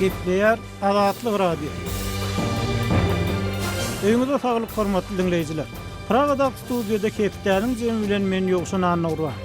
Gepleýär Azatlyk Radiosy. Öýüňize saglyk hormatly diňleýjiler. Pragadaky studiýada hepdäniň jemi bilen men Ýowşan Annagurban.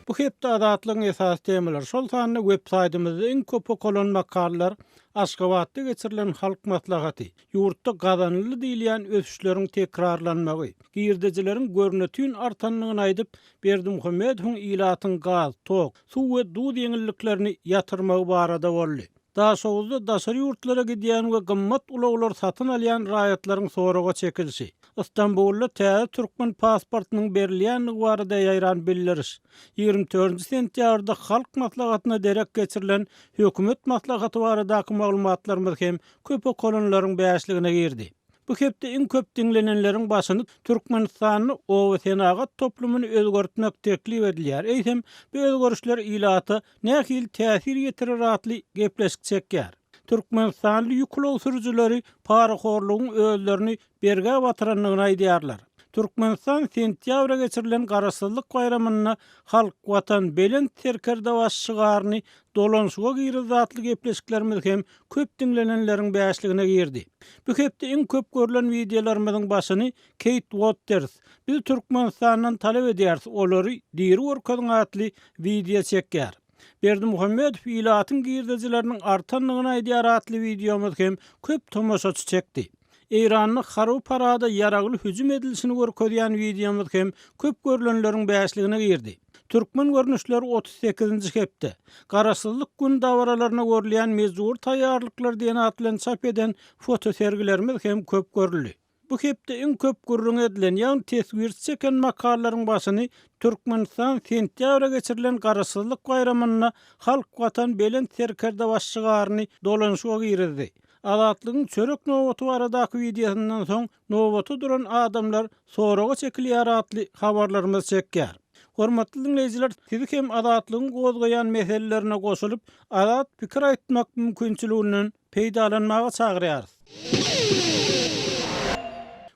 Bu hepde Azatlygyň esasy temalary, şol sanda web saýtymyzda iň köp okalan makalalar, Aşgabatda geçirilen Halk Maslahaty, ýurtda gazanyldy diýilýän ösüşleriň tekrarlanmagy, girdejileriň görnetin artandygyny aýdyp, Berdimuhamedowyň ilatyň gaz, tok, suw we duz ýeňilliklerini ýatyrmagy barada boldy. Daşoguzda daşary ýurtlara gidýän we gymmat ulaglar satyn alýan raýatlaryň soraga çekilişi, Stambulda täze türkmen pasportynyň berilýändigi barada ýaýran bildiriş, 24 sentýabrda Halk Maslahatyna derek geçirilen Hökümet maslahaty baradaky maglumatlarymyz hem köp okalanlaryň bäşligine girdi. Bu hepde iň köp diňlenenleriň başyny Türkmenistanda oba-senagat toplumyny özgertmek teklip edilýär. Eýsem, bu özgerişler ilata nähili täsir ýetirer atly gepleşik çekýär. Türkmenistanly ýük ulag sürüjileri parahorlugyň özlerini bergä batyrandygyny aýdýarlar. Türkmenistan sentýabra geçirilen Garaşsyzlyk baýramynda Halk, Watan, Belent Serkerdebaşy şygaryny dolanyşyga girizdi atly gepleşiklerimiz hem köp diňlenenleriň bäşligine girdi. Bu hepde iň köp görlen wideolarymyzyň başyny Keýt Uotters, Biz Türkmenistandan talap edýäris, olary diri görkeziň atly wideo çekýär. Berdimuhamedow ilatyň girdejileriniň artandygyny aýdýar atly wideomyz hem köp tomaşaçy çekdi. Eýranda harby parada ýaragly hüjüm edilişini görkezýän wideomyz hem köp görlenleriň bäşligine girdi. Türkmen görnüşleri 38-nji hepde, Garaşsyzlyk gün dabaralaryna görülýän mejbury taýýarlyklar diýen at bilen çap eden fotosergilerimiz hem köp görüldi. Bu hepde iň köp gürrüňi edilen, ýagny teswirçi çeken makalalaryň başyny Türkmenistan sentýabra geçirilen Garaşsyzlyk baýramynda Halk Watan Belent Serkerdebaşy şygaryny dolanyşyga girizdi. Azatlygyň çörek nobaty baradaky wideosyndan soň nobata duran adamlar soraga çekilýär atly habarlarymyz çekýär. Hormatly diňleýjiler sizi hem Azatlygyň gozgaýan meselelerine goşulyp azat pikir aýtmak mümkinçiliginden peýdalanmaga çagyrýarys.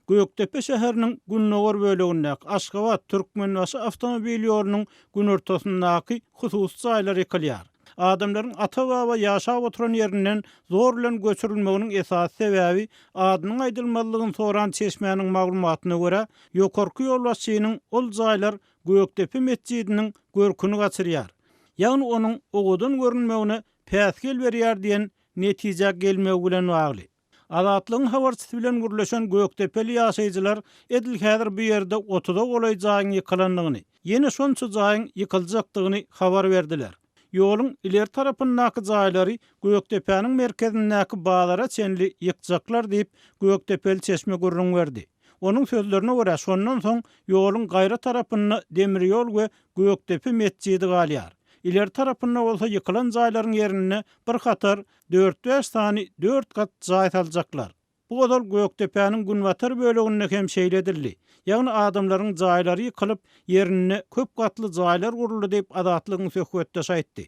Gökdepe şäheriniň gündogar bölegindäki Aşgabat, Türkmenbaşy awtomobil ýolunyň günortasyndaky hususy jaýlar ýykylýar. Adamlaryň ata-baba ýaşap oturan ýerinden zor bilen göçürilmeginiň esasy sebäbi, adynyň aýdylmazlygyny soran çeşmäniň maglumatyna görä, ýokarky ýolbaşçynyň ol jaýlar Gökdepe metjidiniň görküni gaçyrýar, ýagny onuň owadan görünmegine päsgel berýär diýen netijä gelmegi bilen bagly. Azatlygyň habarçysy bilen gürleşen gökdepeli ýaşaýjylar edil häzir bu ýerde otuza golaý jaýyň ýykylandygyny, ýene şonça jaýyň ýykyljakdygyny habar berdiler. Ýoluň ileri tarapyndaky jaýlary Gökdepäniň merkezindäki bazara çenli ýykjaklar diýip, gökdepeli çeşme gürrüň berdi. Onuň sözlerine görä, şondan soň ýoluň gaýra tarapynda demir ýol we Gökdepe metjidi galýar. Ileri tarapynda bolsa ýykylan jaýlaryň ýerinde bir hatar dört-bäş sany dört gat jaý saljaklar. Bu ozal Gökdepäniň günbatar böleginde hem şeýle edildi. Ýagny adamlaryň jaýlary ýykylyp, ýerinde köp gatly jaýlar guruldy diýip, Azatlygyň söhbetdeşi aýtdy.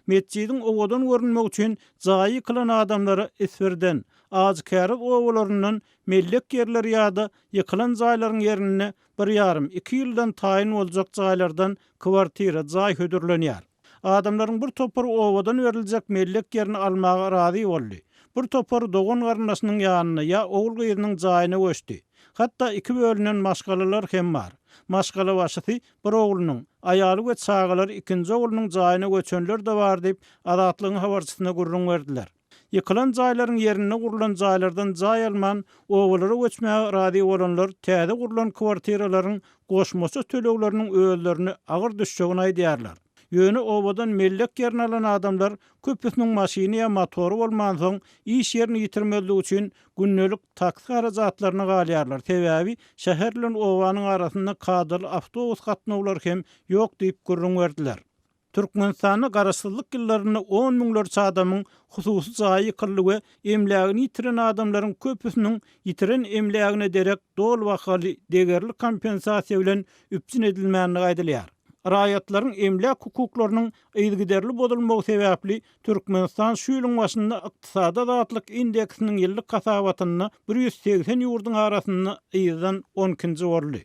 Metjidiň owadan görünmegi üçin jaýy ýykylan adamlara Isfirden, Ajykäriz obalaryndan mellek ýerleri ýa-da ýykylan jaýlaryň ýerinde bir ýarym, iki ýyldan taýyn boljak jaýlardan kwartira, jaý hödürlenýär. Adamlaryň bir topary obadan beriljek mellek ýerini almaga razy boldy. Bir topary dogan-garyndaşynyň ýanyna ýa ogul-gyzynyň jaýyna göçdi. Hatda iki bölünen maşgalalar hem bar. Maşgalabaşysy bir oglunyň, aýaly we çagalary ikinji oglunyň jaýyna göçenler-de bar diýip, Azatlygyň habarçysyna gürrüň berdiler. Ýykylan jaýlaryň ýerinde gurlan jaýlardan jaý alman, obalara göçmäge razy bolanlar täze gurlan kwartiralaryň goşmaça tölegleriniň özlerine agyr düşjegini aýdýarlar. Ýöne obadan mellek ýerini alan adamlar köpüsiniň maşyny ýa motory bolmansoň, iş ýerini ýitirmezlik üçin gündelik taksi harajatlaryna galýarlar, sebäbi şäher bilen obanyň arasynda kadaly awtobus gatnawlary hem ýok diýip gürrüň berdiler. Türkmenistanda garaşsyzlyk ýyllarynda on müňlerçe adamyň hususy jaýy ýykyldy we emlägini ýitiren adamlaryň köpüsiniň ýitiren emlägine derek doly bahaly degerli kompensasiýa bilen üpjün edilmändigi aýdylýar. Raýatlaryň emläk hukuklarynyň yzygiderli bozulmagy sebäpli Türkmenistan şu ýylyň başynda Ykdysady azatlyk indeksiniň ýyllyk hasabatynda 180 ýurduň arasynda yzdan on ikinji boldy.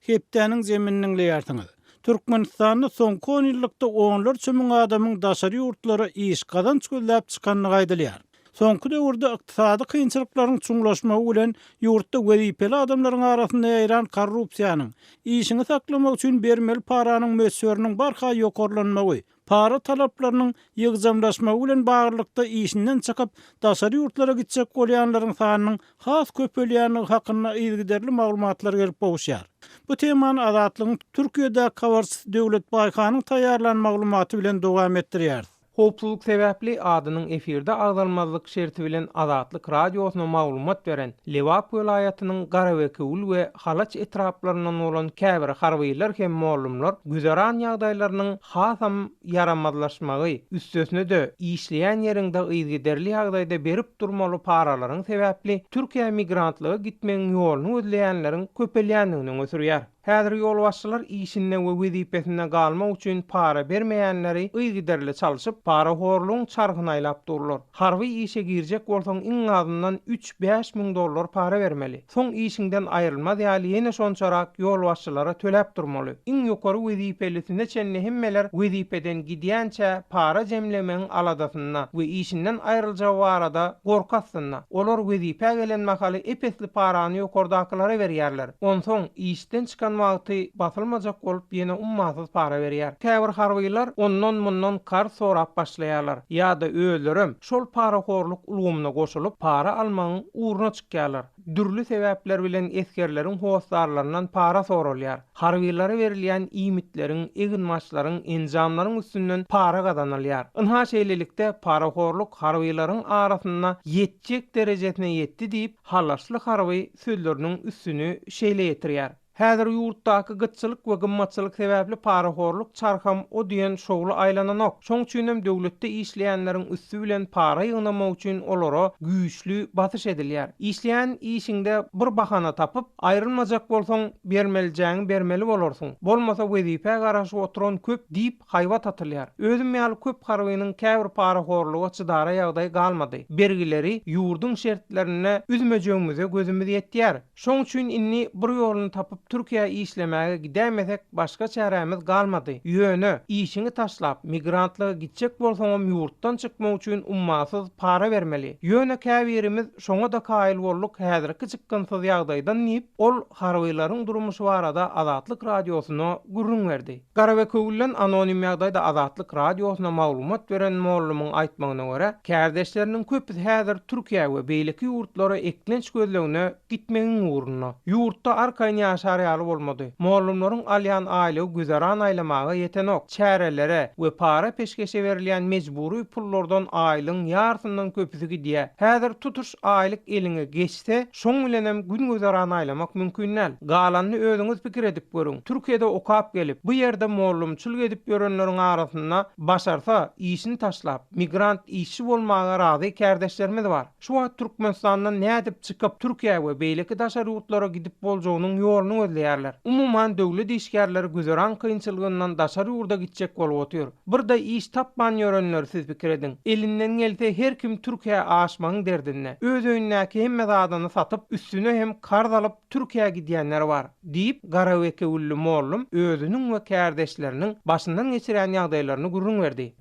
Hepdäniň zemini diňleýärsiňiz. Türkmenistanda soňky onýyllykda onlarça müň adamyň daşary ýurtlara iş, gazanç gözläp çykandygy aýdylýar. Soňky döwürde ykdysady kynçylyklaryň çuňlaşmagy bilen ýurtda wezipeli adamlaryň arasynda ýaýran korrupsiýanyň, işiňi saklamak üçin bermeli paranyň möçberiniň barha ýokarlanmagy, para talaplarynyň ýygjamlaşmagy bilen baglylykda işinden çykyp, daşary ýurtlara gitjek bolýanlaryň sanynyň has köpelýändigi hakynda yzygiderli maglumatlar gelip gowuşýar. Bu temany Azatlygyň Türkiýedäki habarçysy Döwlet Baýhanyň taýýarlan maglumaty bilen dowam etdirýäris. Howpsuzlyk sebäpli adynyň efirde agzalmazlyk şerti bilen Azatlyk Radiosyna maglumat beren Lebap welaýatynyň Garabekewül we Halaç etraplaryndan bolan käbir harbylar hem mollumlar güzeran ýagdaýlarynyň hasam ýaramazlaşmagy, üstesine-de, işleýän ýeriňde yzygiderli ýagdaýda berip durmaly paralaryň sebäpli Türkiýä migrantlyga gitmegiň ýoluny gözleýänleriň köpelýändigini öňe sürýär. Häzir ýolbaşçylar işinde we wezipesinde galmak üçin para bermeýänleri yzygiderli çalşyp, parahorlugyň çarhyny aýlap durlar. Harby işe girjek bolsaň iň azyndan üç-bäş müň dollar para bermeli. Soň işiňden aýrylmaz ýaly ýene şonçarak ýolbaşçylara töläp durmaly. Iň ýokary wezipelisine çenli hemmeler wezipeden gidýänçä para jemlemegiň aladasynda we işinden aýryljagy barada gorky astynda. Olar wezipä gelen mahaly ep-esli parany ýokardakylara berýärler. Onsoň işden çykan wagty basylmajak bolup ýene ummasyz para berýär. Käbir harbylar ondan-mundan karz sorap başlaýarlar ýa-da özlerem şol parahorluk ulgamyna goşulyp para almagyň ugruna çykýarlar. Dürli sebäpler bilen esgerleriň hossarlaryndan para soralýar. Harbylara berilýän iýmitleriň, eginbaşlaryň, enjamlaryň üstünden para gazanylýar. Ynha şeýlelikde parahorluk harbylaryň arasynda ýetjek derejesine ýetdi diýip, Halaşly harby sözleriniň üstüni şeýle ýetirýär, Häzir ýurtdaky gytçylyk we gymmatçylyk sebäpli parahorluk çarham o diýen şowly aýlananok. Şoň üçinem döwletde işleýänleriň üsti bilen para ýygnamak üçin olara güýçli basyş edilýär. Işleýän işiňde bir bahana tapyp, aýrylmajak bolsaň, bermelijäňi bermeli bolarsyň. Bolmasa wezipä garaşyp oturan köp diýip, haýbat atylýar. Özüm ýaly köp harbynyň käbir parahorluga çydara ýagdaýy galmady. Bergileri ýurduň şertlerinde üzmejegimize gözümiz ýetýär. Şoň üçin indi bir ýoluny tapyp Türkiýä işlemäge gidäýmesek başga çärämiz galmady. Ýöne, işiňi taşlap, migrantlyga gitjek bolsaňam ýurtdan çykmak üçin ummasyz para bermeli. Ýöne käbirimiz şoňa-da kaýyl bolduk häzirki çykgynsyz ýagdaýdan diýip, ol harbylaryň durmuşy barada Azatlyk Radiosyna gürrüň berdi. Garabekewülden anonim ýagdaýda Azatlyk Radiosyna maglumat beren mollumyň aýtmagyna görä, kärdeşleriniň köpüsi häzir Türkiýä we beýleki ýurtlara eklenç gözlegine gitmegiň ugrunda. Ýurtda arkaýyn ýaşar ýaly bolmady. Mollumlaryň alýan aýlygy güzeran aýlamaga ýetenok. Çärelere we para-peşgeşe berilýän mejbury pullardan aýlygyň ýarsyndan köpüsi gidýär. Häzir tutuş aýlyk eliňe geçse, Şoň bilenem gün-güzeran aýlamak mümkin däl. Galanyny özüňiz pikir edip görüň. Türkiýede okap gelip, bu ýerde mollumçylyk edip ýörenleriň arasynda başarsa, işini taşlap, migrant işçi bolmaga razy kärdeşlerimiz bar. Şu wagt Türkmenistandan nädip çykyp, Türkiýä we beýleki daşary ýurtlara gidip boljagynyň ýoluny gözleýärler. Umuman, döwlet işgärleri güzeran kynçylygyndan daşary ýurda gitjek bolup otyr. Bir-de iş tapman ýörenleri siz pikir ediň. Elinden gelse her kim Türkiýä aşmagyň derdinde. Öz öýündäki hemme zadyny satyp, üstüne hem karz alyp Türkiýä gidýänler bar, diýip, garabekewülli mollum özüniň we kärdeşleriniň başyndan geçirýän ýagdaýlaryny gürrüň berdi.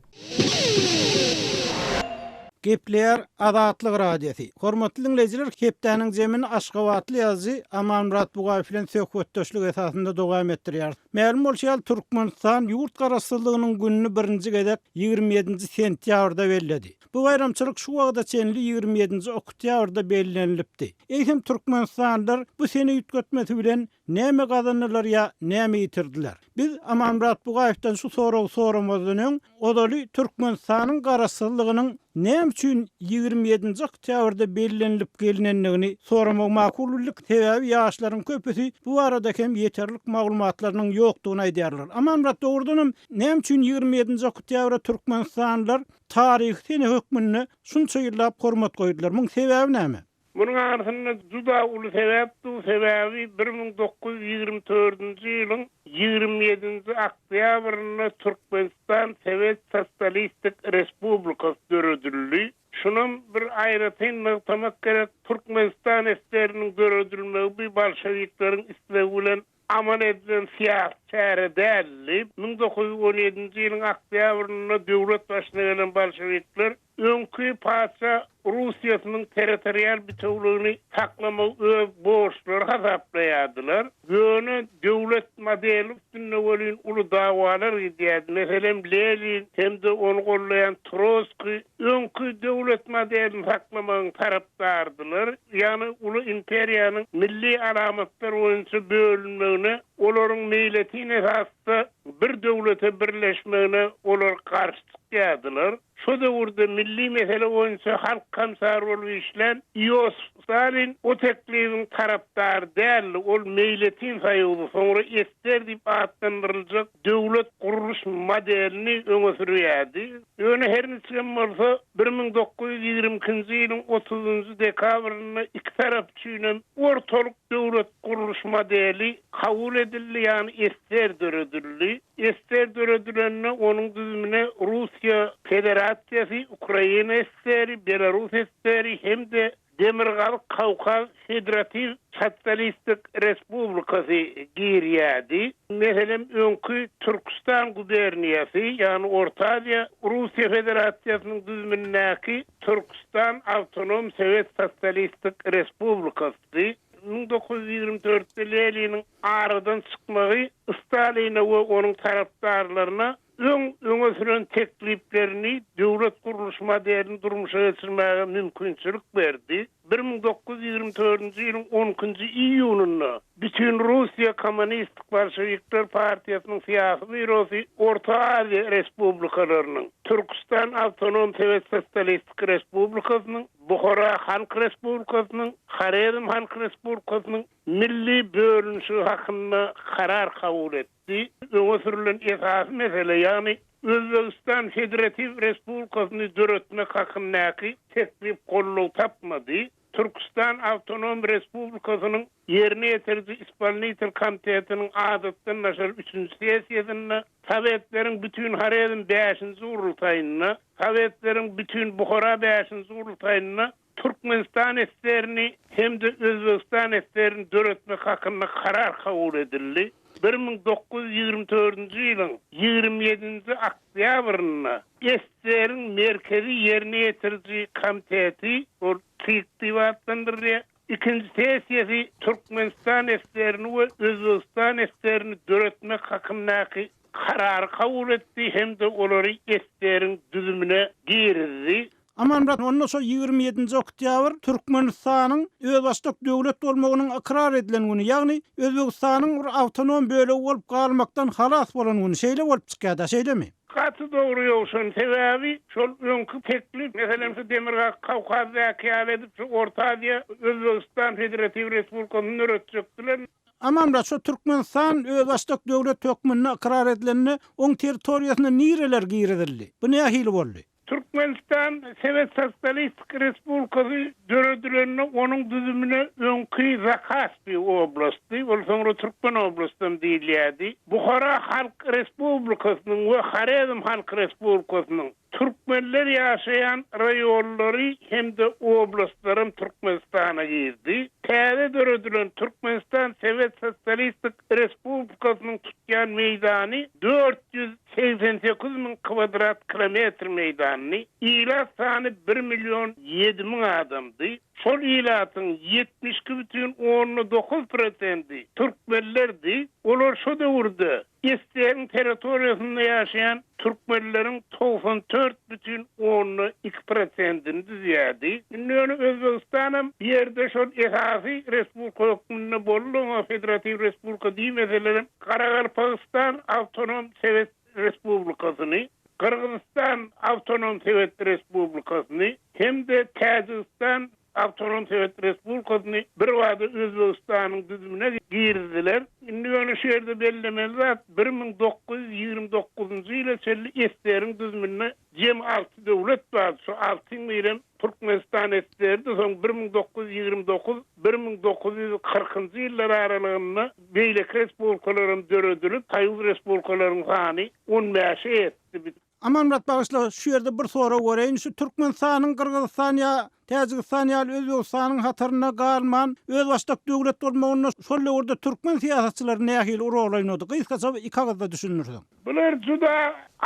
Gepleýär Azatlyk Radiosy. Hormatly diňleýjiler, hepdäniň jemini aşgabatly ýazyjy Amanmyrat Bugaýew bilen söhbetdeşlik esasynda dowam etdirýäris. Mälim bolşy ýaly, Türkmenistan ýurt Garaşsyzlygynyň gününi birinji gezek 27-nji sentýabrda belledi. Bu baýramçylyk şu wagta çenli 27-nji oktýabrda bellenilipdi. Eýsem, türkmenistanlylar bu sene üýtgetmesi bilen näme gazandylar ýa näme ýitirdiler? Biz Amanmyrat Bugaýewden şu soragy soramazdan öň, Ozaly Türkmenistanyň Garaşsyzlygynyň näme üçin 27-nji oktýabrda bellenilip gelinendigini soramagy makul bildik, sebäbi ýaşlaryň köpüsi bu barada hem ýeterlik maglumatlarynyň ýokdugyny aýdýarlar. Amanmyrat, dogrudanam, näme üçin 27-nji oktýabra türkmenistanlylar taryhy sene hökmünde şunça ýyllap hormat goýdular? Muň sebäbi näme? Munuň arasynda juda uly sebäp dur, sebäbi 1924-nji ýylyň 27-nji oktýabrynda Türkmenistan Sowet Sosialistik Respublikasy döredildi. Şunam bir aýratyn nygtamak gerek, Türkmenistan SSR-niň döredilmegi bu bolşewikleriň islegi bilen amal edilen syýasy. çäre däldi. 1917-nji ýylyň oktýabrynda döwlet başyna gelen bolşewikler öňki patyşa Russiýasynyň territorial bitewligini saklamagy öz borçlary hasaplaýardylar. Ýöne döwlet modeli üstünde welin uly dawalar gidýärdi. Meselem, Lenin hem-de ony gollaýan Troskiý öňki döwlet modelini saklamagyň tarapdarydylar. Ýagny uly imperiýanyň milli alamatlar boýunça bölünmegine olaryň meýletin esasda bir döwlete birleşmegine olar garşy çykýardylar. Şo döwürde milli mesele boýunça halk komissary bolup işlän Iosif Stalin o teklibiň tarapdary däldi, ol meýletin soýuzy, soňra SSR diýip atlandyryljak döwlet gurluş modelini öňe sürýärdi. Ýöne her niçigem bolsa, 1922-nji ýylyň otuzynjy dekabrynda iki tarap üçinem ortalyk döwlet gurluş modeli kabul edildi, ýagny SSR döredildi. SSR döredilende onuň düzümine Russiýa Federasiýasy, Ukraina SSR-i, Belarus SSR-i hem-de Demirgazyk Kawkaz Federatiw Sosialistik Respublikasy girýärdi. Meselem, öňki Türküstan guberniýasy, ýagny Orta Aziýa Russiýa Federasiýasynyň düzümindäki Türküstan Awtonom Sowet Sosialistik Respublikasy. 1924-de Leniniň aradan çykmagy Staline we onuň tarapdarlaryna öň öňe süren tekliplerini, döwlet gurluş modelini durmuşa geçirmäge mümkinçilik berdi. 1924-nji ýylyň on ikinji iýunynda Bütinrussiýa Kommunistik bolşewikler partiýasynyň syýasy býurosy Orta Aziýa respublikalarynyň, Türküstan Awtonom Sowet Sosialistik Respublikasynyň, Buhara Halk Respublikasynyň, Horezm Halk Respublikasynyň milli bölünişigi hakynda karar kabul etdi. Öňe sürlen esasy mesele, ýagny Özbegistan Federatiw Respublikasyny döretmek hakyndaky teklip goldaw tapmady. Türküstan Awtonom Respublikasynyň Ýerine ýetiriji ispolnitel komitetiniň adatdan daşary üçünji sessiýasynda, Sowetleriň Bütin Horezm bäşinji gurultaýynda, Sowetleriň Bütin Buhara bäşinji gurultaýynda Türkmenistan SSR-ni hem-de Özbegistan SSR-ni döretmek hakynda karar kabul edildi. 1924-nji ýylyň 27-nji oktýabrynda SSR-iň Merkezi ýerine ýetiriji komiteti, ol TIK diýip atlandyrylýar, ikinji sessiýasy Türkmenistan SSR-ni we Özbegistan SSR-ni döretmek hakyndaky karary kabul etdi hem-de olary SSR-iň düzümine girizdi. Amanmyrat, onda şo 27-nji oktýabr Türkmenistanyň özbaşdak döwlet bolmagynyň ykrar edilen güni, ýagny Özbegistanyň bir awtonom bölegi bolup galmakdan halas bolan güni, şeýle bolup çykýar-da, şeýlemi? Gaty dogry Ýowşan, sebäbi şol öňki teklip, meselem şu Demirgazyk Kawkazdaky ýaly edip şu Orta Aziýa Özbegistan Federatiw Respublikasyny döretjekdiler. Amanmyrat, şo Türkmenistan özbaşdak döwlet hökmünde ykrar edilende oň territoriýasyna nireler girizildi? Bu nähili boldy? Türkmenistan Sowet Sosialistik Respublikasy döredilende onuň düzümine öňki Zakaspi oblasty, ol soňra Türkmen oblastam diýilýärdi, Buhara Halk Respublikasynyň we Horezm Halk Respublikasynyň türkmenler ýaşaýan raýonlary hem-de oblastlaram Türkmenistana girdi. Täze döredilen Türkmenistan Sowet Sosialistik Respublikasynyň tutýan meýdany 488 müň kwadrat kilometr meýdanyny, ilat sany bir million 7000 adamdy. Şol ilatyň 72 bütin onda dokuz prosendi türkmenlerdi. Olar şo döwürde SSR-iň territoriýasynda ýaşaýan türkmenleriň 94 bütin onda iki prosentini düzýärdi. Indi ýöne Özbegistanam bu ýerde şol esasy respublika hökmünde boldy, oňa federatiw respublika diýmeselerem, Garagalpagystan awtonom sebet respublikasyny, Gyrgyzystan awtonom sebet respublikasyny hem-de Täjigistan Awtonom Sowet Respublikasyny birbada Özbegistanyň düzümine girizdiler. Indi ýöne şu ýerde bellemeli zat, 1929-njy ýyla çenli SSR-iň düzüminde jemi alty döwlet bardy. Şu altyň birem Türkmenistan SSR-di. Soň 1929, 1940-njy ýyllar aralygynda beýleki respublikalaram döredilip, soýuz respublikalaryň sany on bäşe ýetdi. Amanmyrat bagyşla şu ýerde bir sorag bereýin şu Türkmenistanyň Gyrgyzystan ýa. Täjigistan ýaly Özbegistanyň hatarynda galman, özbaşdak döwlet bolmagynda şol döwürde türkmen syýasatçylary nähili rol oýnady? Gysgaça iki agyzda düşündirseň. Bular juda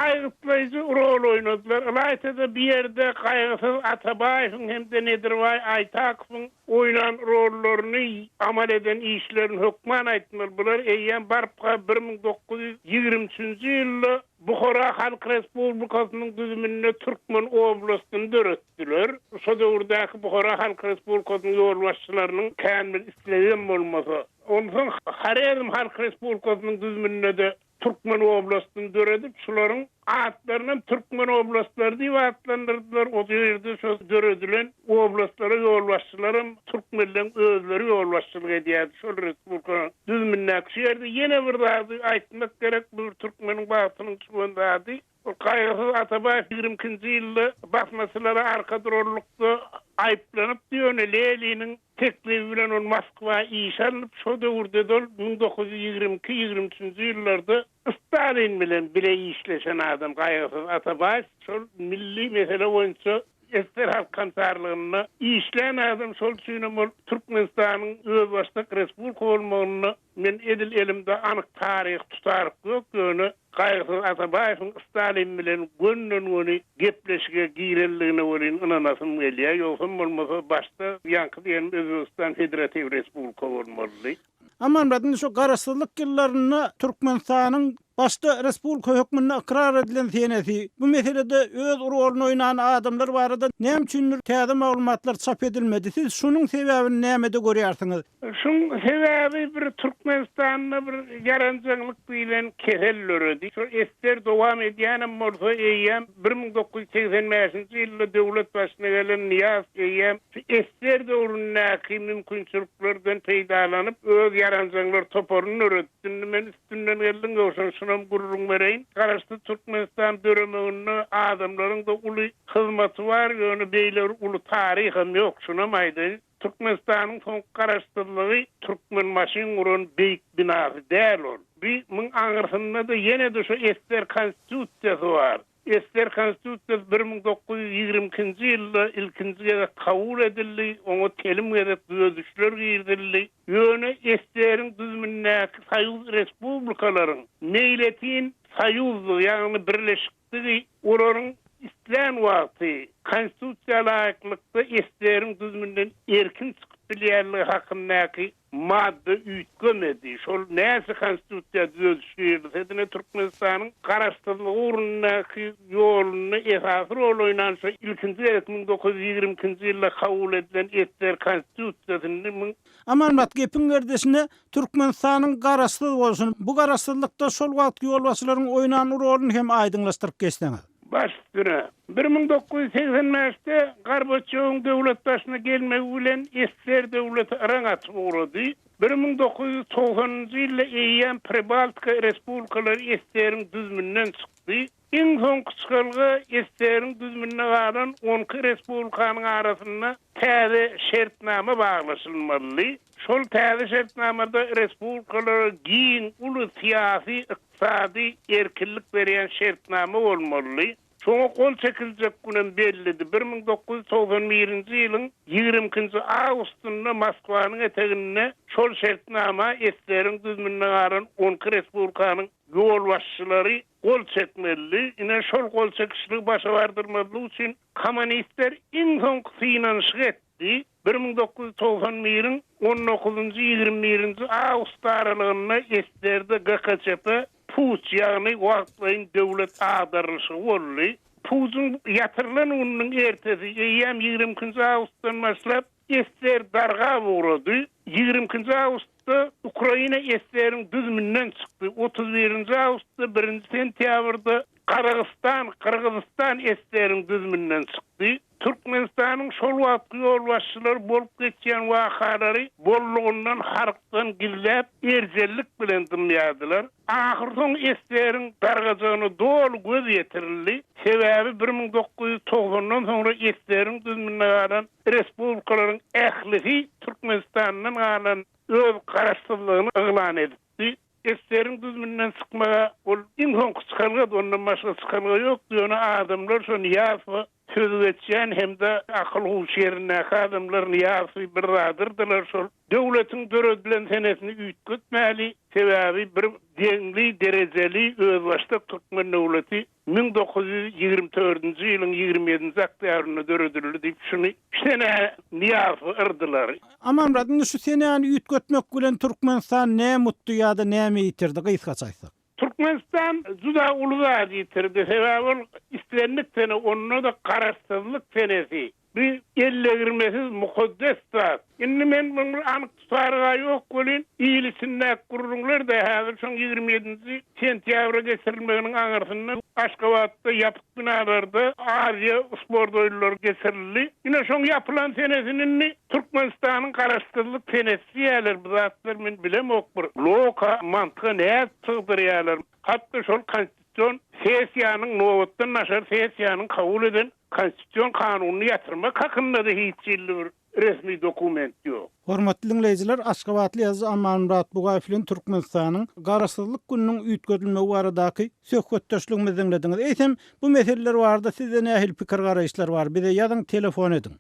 aýgytlaýjy rol oýnadylar. Ylaýta-da bu ýerde Gaýgysyz Atabaýewiň hem-de Nedirbaý Aýtakowyň oýnan rollaryny, amal eden işlerini hökman aýtmaly. Bular eýýäm barypga 1923-nji ýylda Buhara Halk Respublikasynyň düzüminde Türkmen oblastyny döretdiler. Şo döwürdäki Buhara Halk Respublikasynyň ýolbaşçylarynyň kän bir islegem bolmasa. Onsoň Horezm Halk Respublikasynyň düzüminde-de Türkmen oblastyny döredip, şularyň atlarynam Türkmen oblastlary diýip atlandyrdylar. O ýerde şo döredilen oblastlara ýolbaşçylaram türkmenleň özleri ýolbaşçylyk edýärdi şol respublikanyň düzümindäki. Şu ýerde ýene bir zady aýtmak gerek, bu bir türkmeniň bagtynyň çüwen zady. Ol Gaýgysyz Atabaýew 22-nji ýylda basmaçylara arka duranlykda aýyplanypdy, ýöne Leniniň teklibi bilen ol Moskwa işe alnyp, şo döwürde-de ol 1922, 23-nji ýyllarda Stalin bilen bile işleşen adam Gaýgysyz Atabaýew şol milli mesele boýunça SSR Halk Komissarlygynda işlän adam, şol üçinem ol Türkmenistanyň özbaşdak respublika bolmagynda Men edil elimde anyk taryhy tutaryk ýok, ýöne Gaýgysyz Atabaýewiň Stalin bilen gönden-göni gepleşige girenligine welin ynanasym gelýär, ýogsam bolmasa başda ýaňky diýenim Özbegistan Federatiw Respublika bolmalydy. Amanmyrat, indi şu garaşsyzlyk ýyllarynda Türkmenistanyň başda respublika hökmünde ykrar edilen senesi, bu meselede öz roluny oýnan adamlar barada näme üçindir täze maglumatlar çap edilmedi? Siz şunuň sebäbini nämede görýärsiňiz? Şuň sebäbi bir Türkmenistanda bir ýaranjaňlyk diýlen kesel döredi. Şol esger dowam edýänem bolsa eýýäm 1985-nji ýylda döwlet başyna gelen Nyýazow eýýäm şu esger döwründäki mümkinçiliklerden peýdalanyp öz ýaranjaňlar toparyny döredipdi. Indi men üstünden geldiň Ýowşan şunam gürrüň bereýin. Garaşsyz Türkmenistan döremeginde adamlaryň-da uly hyzmaty bar, ýöne beýle bir uly taryham ýok, şunam aýdaýyn. Türkmenistanyň soňky garaşsyzlygy Türkmenbaşyň guran beýik binasy däl ol. Bi myň aňyrsynda-da ýene-de şo ssr Konstitusiýasy bar. Ssr Konstitusiýasy 1922-nji ýylda ilkinji gezek kabul edildi, oňa telim gezek düzedişler girizildi. Ýöne SSR-iň düzümindäki soýuz respublikalaryň meýletin soýuzdygy, ýagny birleşikdigi olaryň islän wagty Konstitusiýa laýyklykda SSR-iň düzüminden erkin çykyp bilýänligi hakyndaky madda üýtgemedi. Şol näçe Konstitusiýa düzediş girizilse-de Türkmenistanyň garaşsyzlygy ugrundaky ýolunda esasy rol oýnan şo ilkinji gezek 1922-nji ýylda kabul edilen SSR Konstitusiýasynda müň Amanmyrat, gepiň gerdişine Türkmenistanyň garaşsyz bolşuny, bu garaşsyzlykda şol wagtky ýolbaşçylaryň oýnan roluny hem aýdyňlaşdyryp geçseňiz. Baş üstüne. 1985-de Gorbaçýowyň döwlet başyna gelmegi bilen SSR döwleti yraň atyp ugrady. 1990-njy ýylda eýýäm Pribaltika respublikalary SSR-iň düzüminden çykdy. Iň soňky çykalga SSR-iň düzüminde galan on iki respublikanyň arasynda täze şertnama baglaşylmalydy. Şol täze şertnamada respublikalara giň, uly syýasy, ykdysady erkinlik berýän şertnama bolmalydy. Şoňa gol çekiljek günem bellidi. 1991-nji ýylyň 22-nji awgustynda Moskwanyň eteginde şol şertnama SSR-iň düzüminde galan on iki respublikanyň ýolbaşçylary gol çekmelidi. Ine, şol gol çekişligi başa bardyrmazlyk üçin kommunistler iň soňky synanyşyk etdi. 1991-iň on dokuzynjy, 21-nji awgust aralygynda SSR-de GKÇP puç, ýagny wagtlaýyn döwlet agdarylyşygy boldy. Puçuň ýatyrylan gününiň ertesi, eýýäm 22-nji awgustdan başlap, SSR dargap ugrady. 22-nji awgustda Ukraina SSR-iň düzüminden çykdy. 31-nji awgustda, birinji sentýabrda Gazagystan, Gyrgyzystan SSR-iň düzüminden çykdy. Türkmenistanyň şol wagtky ýolbaşçylary bolup geçýän wakalary bollugyndan halkdan gizläp, erjellik bilen dymýardylar. Ahyrsoňy SSR-iň dargajagyna doly göz ýetirildi. Sebäbi 1990-dan soňra SSR-iň düzüminde galan respublikalaryň ählisi Türkmenistandan galan öz garaşsyzlygyny yglan edipdi. SSR-iň düzüminden çykmaga ol iň soňky çykalgady, ondan başga çykalga ýokdy, ýöne adamlar şo Nyýazowa. Sözi geçýän hem-de akyl-huş ýerindäki adamlar Nyýazowy bir zadyrdylar şol döwletiň döredilen senesini üýtgetmäli, sebäbi bir deňli, derejeli, özbaşdak türkmen döwleti 1924-nji ýylyň 27-nji oktýabrynda döredildi diýip şuny şu senä Nyýazowy yrdylar. Amanmyrat, indi şu senäni üýtgetmek bilen Türkmenistan näme utdy ýa-da näme ýitirdi, gysgaça aýtsak? Türkmenistan juda uly zat ýitirdi, sebäbi ol islendik sene, onda-da garaşsyzlyk senesi, bu eldegirmesiz mukaddes zat. Indi men muň bir anyk tutaryg-a ýok welin, il içindäki gürrüňler-de häzir şoň 27-nji sentýabra geçirilmeginiň aňyrsynda Aşgabatda ýapyk binalarda Aziýa sport oýunlary geçirildi. Ine şoň ýapylan senesini indi Türkmenistanyň garaşsyzlyk senesi diýýärler. Bu zatlar men bilemok bir logika, mantyga nädip sygdyrýarlar. Hatda şol konstitusion sessiýanyň nobatdan daşary sessiýanyň kabul eden konstitusion kanunyny ýatyrmak hakynda-da hiç hili bir resmi dokument ýok. Hormatly diňleýjiler, aşgabatly ýazyjy Amanmyrat Bugaýew bilen Türkmenistanyň Garaşsyzlyk gününiň üýtgedilmegi baradaky söhbetdeşligimizi diňlediňiz. Eýsem, bu meseleler barada sizde nähili pikir-garaýyşlar bar? Bize ýazyň, telefon ediň.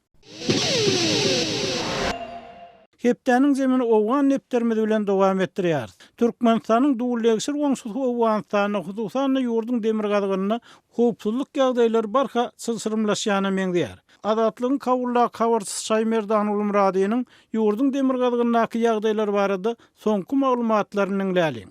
Hepdäniň jemini owgan depderimiz bilen dowam etdirýäris. Türkmenistanyň duldegsir goňşusy Owganystanda, hususan-da ýurduň demirgazygynda howpsuzlyk ýagdaýlary barha çylşyrymlaşýana meňzeýär. Azatlygyň Kabuldaky habarçysy Şaýmerdan Gulmyradynyň ýurduň demirgazygyndaky ýagdaýlar barada soňky maglumatlaryny diňläliň.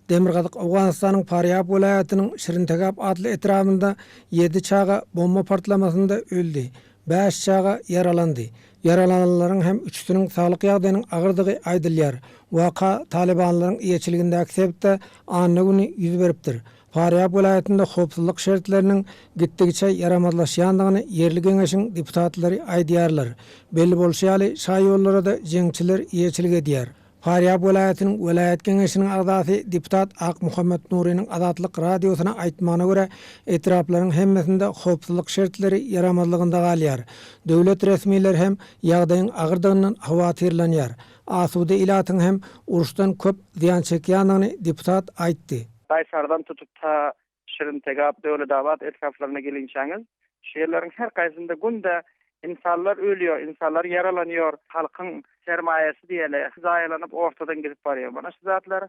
Demirgazyk Owganystanyň Farýab welaýatynyň Şirintegap atly etrabynda ýedi çaga bomba partlamasynda öldi, bäş çaga ýaralandy. Ýaralananlaryň hem üçüsiniň saglyk ýagdaýynyň agyrdygy aýdylýar. Waka talybanlaryň eýeçiligindäki sebitde anna güni ýüz beripdir. Farýab welaýatynda howpsuzlyk şertleriniň gitdigiçe ýaramazlaşýandygyny ýerli geňeşiň deputatlary aýdýarlar. Belli bolşy ýaly, şaýollara-da jeňçiler eýeçilik edýär. Farýab welaýatynyň welaýat geňeşiniň agzasy deputat Akmuhammet Nurynyň Azatlyk Radiosyna aýtmagyna görä, etraplaryň hemmesinde howpsuzlyk şertleri ýaramazlygynda galýar. Döwlet resmileri hem ýagdaýyň agyrdygyndan howatyrlanýar. Asuda ilatyň hem uruşdan köp zyýan çekýändigini deputat aýtdy. Gaýsardan tutup ta Şirintegap, Döwletabat etraplaryna gelinçäňiz, şu ýerleriň her gaýsynda günde ynsanlar ölýär, ynsanlar ýaralanýar, halkyň sermaýasy diýeli zaýalanyp ortadan gidip barýar. Mana şu zatlar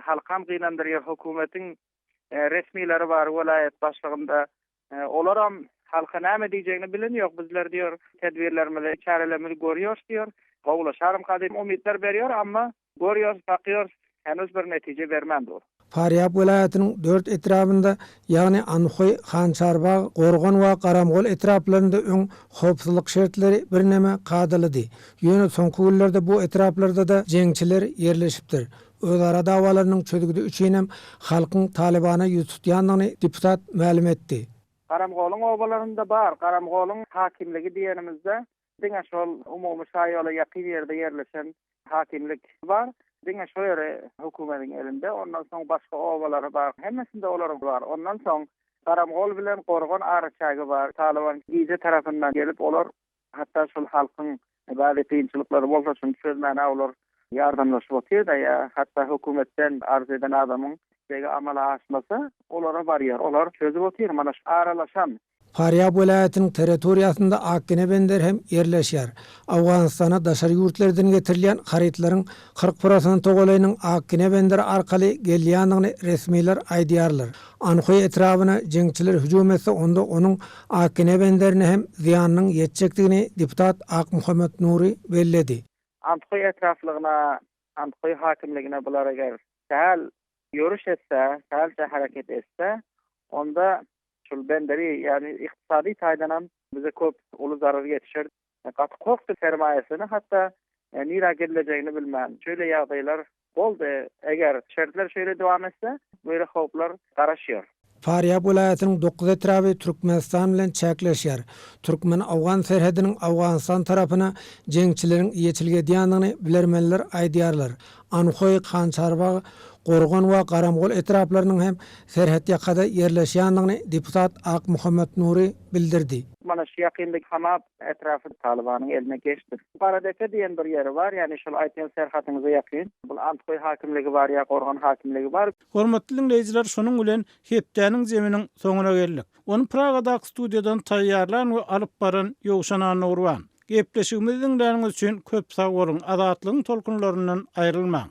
halkam gynandyrýar, hökümetiň resmileri bar welaýat başlygynda, olaram halka näme diýjegini bilen ýok, bizler diýär tedbirlerimizi, çärelerimizi görýäris diýär, gowulaşarymka diýip umytlar berýär, amma Görýäris, bakýarys, heniz bir netije bermän dur. Farýab welaýatynyň dört etrabynda, ýagny Anhoý, Hançarbag, Gorgan we Garamgol etraplarynda öň howpsuzlyk şertleri birneme kadalydy. Ýöne soňky günlerde bu etraplarda-da jeňçiler ýerleşipdir. Özara dawalarynyň çözgüdi üçinem halkyň Talybana ýüz tutýandygyny deputat mälim etdi. Garamgoluň obalarynda bar. Garamgoluň hakimligi diýenimizde Diňe şol umumy şaýola ýakyn ýerde ýerleşen hakimlik bar. Diňe şo ýeri hökümediň elinde. Ondan soň başga obalary bar. Hemmesinde olaryň bar. Ondan soň Garamgol bilen Gorgan araçägi bar. Talyban gije tarapyndan gelip olar hatda şol halkyň bäri kynçylyklary bolsa şuny çözmäne olar ýardamlaşyp otyr-da ýa hatda hökümetden arz eden adamyň islegi amala aşmasa olara barýar. Olar çözüp otyr. Mana şu aralaşan Farýab welaýatynyň territoriýasynda Akgene benderi hem ýerleşýär. Owganystana daşary ýurtlardan getirilýän harytlaryň 40 prosente golaýynyň Akgene benderi arkaly gelýändigini resmiler aýdýarlar. Anhoý etrabyna jeňçiler hüjüm etse, onda onuň Akgene benderine hem zyýanynyň ýetjekdigini deputat Akmuhammet Nury belledi. Anthoý etraplygyna, Anthoý hakimligine bular eger sähel ýörüş etse, sähelçe hereket etse, onda Şul benderi, ýagny ykdysady taýdanam bize köp uly zarar ýetişer. Gaty korkdy sermaýasyny hatda nirä gizlejegini bilmän. Şeýle ýagdaýlar boldy. Eger şertler şeýle dowam etse, beýle howplar garaşýar. Farýab welaýatynyň dokuz etraby Türkmenistan bilen çäkleşýär. Türkmen-owgan serhediniň Owganystan tarapyna jeňçileriň eýeçilik edýändigini bilermenler aýdýarlar. Anhoý, Hançarbag, Gorgan we Garamgol etraplarynyň hem serhetýakada ýerleşýändigini deputat Akmuhammet Nury bildirdi. Mana şu ýakynda Hamap etrapy Talybanyň eline geçdi. Garadepe diýen bir ýeri bar, ýagny şol aýtýan serhatyňyza ýakyn. Bul Anthoý hakimligi bar ýa Gorgan hakimligi bar. Hormatly diňleýjiler şunuň bilen hepdäniň zeminiň soňuna geldik. Ony Pragadaky studiýadan taýýarlan we alyp baran Ýowşan Annagurban. Gepleşigimizi diňläniňiz üçin köp sag boluň, Azatlygyň tolkunlaryndan aýrylmaň.